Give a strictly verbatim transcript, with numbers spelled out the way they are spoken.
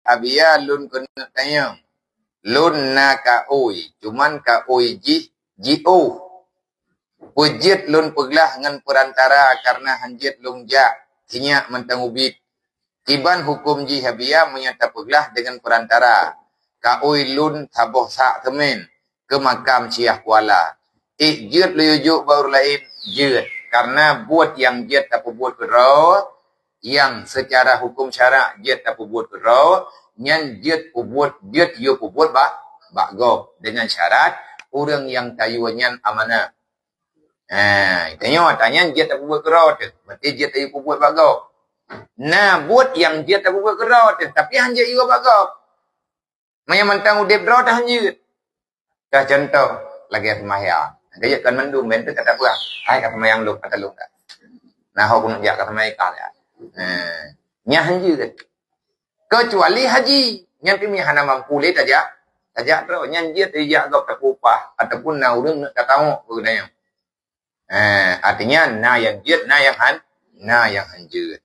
Habia lôn keuneuk tanyong. Lôn na kaôi, cuman kaôi jih jiôh. Peue jeuet lôn peuglah ngon peurantara kareuna han jeuet lôn jak, sinyak mantong ubit. Kiban huköm jih Habia meunyoe tapeuglah deungon peurantara. Kaôi lôn saboh sak seumen keu makam Syiah Kuala. Ék jeuet lôn yue jok bak ureuëng laén? Jeuet. Kareuna buet nyang jeuet tapeubuet keudroe, nyang seucara huköm syara jeuet tapeubuet keudroe, nyan jeuet peubuet, jeuet yue peubuet bak, bak gob. Deungon syarat, ureuëng nyang tayue nyan amanah. Ha, tanyoe, tanyan jeuet tapeubuet keudroe teuh. Berarti jeuet tayue peubuet bak gob. Na buet nyang jeuet tapeubuet keudroe teuh, tapi han jeuet yue bak gob. Meunyoe mantong udeb droe teuh han jeuet. Ka contoh, lagée seumayang. Ka jeuet kon mandum, ben teuh ka tapeugah, "Hai ka seumayang lôn, ka talôn ka." Nah, ho keuneuk jak ka seumayang ka ya. Nah, nyan han jeuet. Kecuali haji, nyan pih meunyoe hana mampu lé tajak, tajak droe, nyan jeuet tajak gob tapeupah, ataupun na ureuëng neuk tatawök keu geutanyoe. Eh, artinya na nyang jeuet, na nyang han, na nyang han jeuet.